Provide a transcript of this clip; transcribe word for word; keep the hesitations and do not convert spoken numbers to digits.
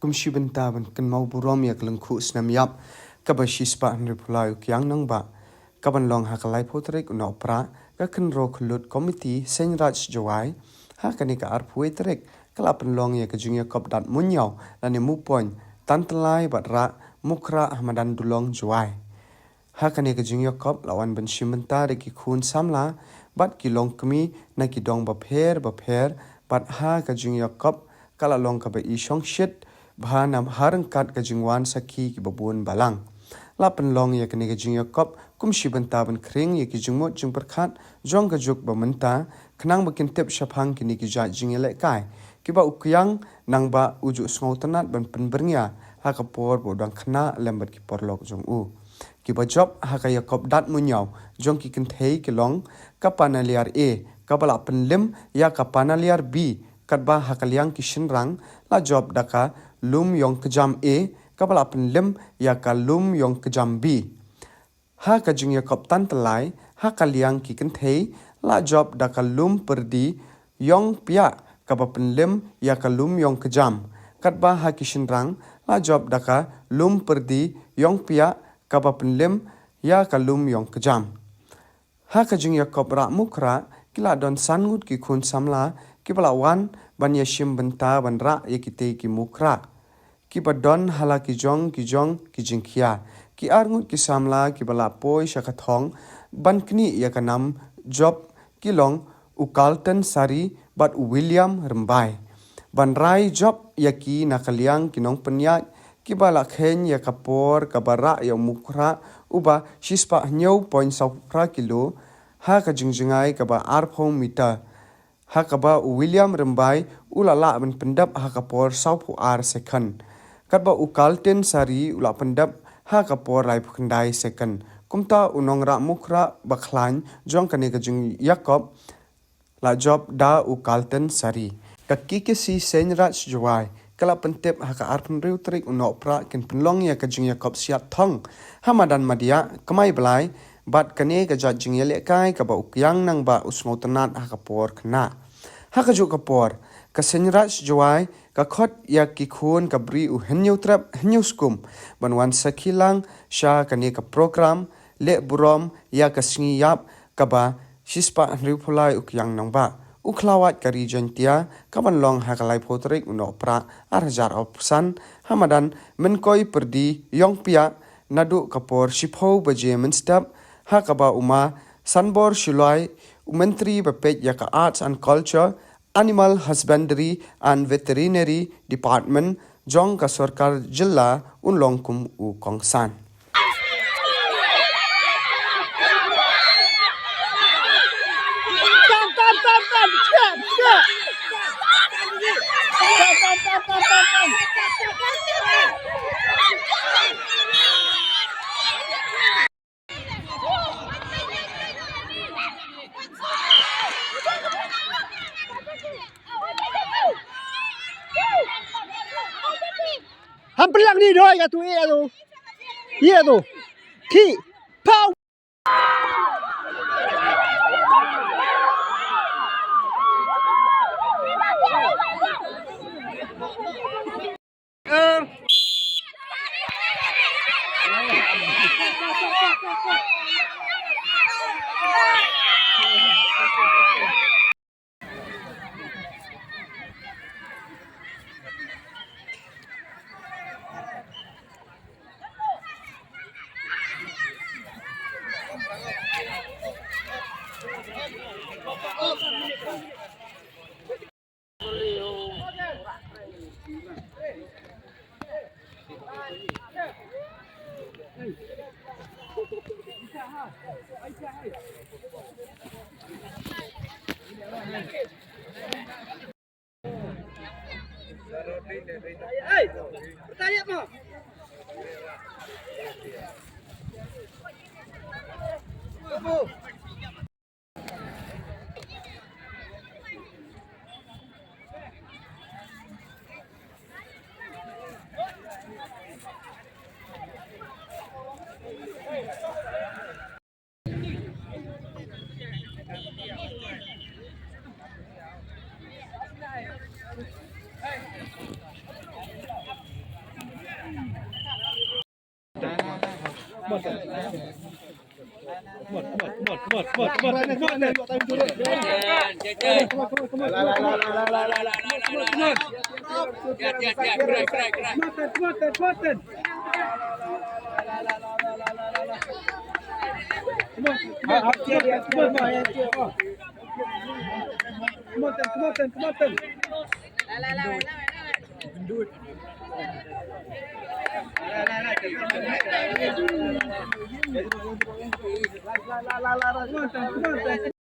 Kum shi bynta ban kynmaw burom ïa ka lyngkhuh snem ïap kaba shispah hynriewphew lai u Kiang Nangbah, kaban long ha ka laiphew tarik u Nohprah, ka Khynroo Khyllood Committee Seiñ Raij Jowai ha kane ka arphew wei tarik ka la pynlong ïa ka jingïakop dat muñiaw lane mupoiñ Tantalai bad Rah Mukrah ha madan Dulong Jowai. Ha kane ka jingïakop la wan ban shim bynta da ki khun samla bad ki longkmie na ki dong bapher bapher, bad ha ka jingïakop ka la long kaba i shongshit bha na ha ryngkat ka jingwan sakhi kiba bun balang. La pynlong ïa kane ka jingïakop kum shi bynta ban khring ïa ki jingmut jingpyrkhat jong ka juk ba mynta, khnang ba kin tip shaphang kine ki jait jingïalehkai kiba u Kiang Nangbah u ju sngewtynnat ban pynbyrngia ha ka por ba u dang khynnah lem bad ki paralok jong u. Kiba jop ha ka ïakop dat muñiaw jong ki kynthei ki long ka Panaliar A, kaba la pynlem ïa ka Panaliar B, katba ha ka liang ki shynrang la jop da ka Lumïongkjam A, kaba la pynlem ïa ka Lumïongkjam B. Ha ka jingïakop Tantalai, ha ka liang ki kynthei la jop da ka Lumpyrdi Ïongpiah, kaba pynlem ïa ka Lumïongkjam, katba ha ki shynrang la jop da ka Lumpyrdi Ïongpiah, kaba pynlem ïa ka Lumïongkjam. Ha ka jingïakop Rah Mukrah ki la don san ngut ki khun samla kiba la wan ban ïashim bynta ban rah ïa kitei ki mukrah, kiba don ha la ki jong ki jong ki jingkhia. Ki ar ngut ki samla kiba la poi sha ka thong ban knieh ïa ka nam jop ki long u Carlton Sari bad u William Rymbai. Ban rai jop ïa ki na ka liang ki nongpynïaid kiba la kheiñ ïa ka por kaba rah ïa u mukrah uba shispah hynñiew point saw phra kilo ha ka jingjngai kaba arphew meter, ha kaba u William Rymbai u la lah ban pyndep ha ka por sawphew ar second, katba u Carlton Sari u la pyndep ha ka por laiphew khyndai second. Kumta u nongrah mukrah ba khlaiñ jong kane ka jingïakop la jop da u Carlton Sari. Ka K K C Seiñ Raij Jowai ka la pyntip ha ka arphew hynriew tarik u Nohprah kin pynlong ïa ka jingïakop siat thong ha madan Madiah Kmai Blai, bad kane ka jait jingïalehkai kaba u Kiang Nangbah u sngewtynnat ha ka por khynnah. Ha kajuh ka por, ka Seiñ Raij Jowai ka khot ïa ki khun ka Bri U Hynñiewtrep Hynñiewskum ban wan sakhi lang sha kane ka program leh burom ïa ka sngi ïap kaba shispah hynriewphew lai u Kiang Nangbah u khlawait ka Ri Jaiñtia, kaban long ha ka laiphew tarik u Nohprah ar hajar arphew san ha madan Mynkoi Pyrdi Ïongpiah naduh ka por shiphew baje mynstep, ha kaba u Ma Sanbor Shullai, u Myntri ba peit ïa ka Arts and Culture, Animal Husbandry and Veterinary Department jong ka sorkar jylla un long kum u kongsan. Ham pelang ni doi ka tu, iya tu. Iya tu. Ki. Pau. Come on, come on, come on.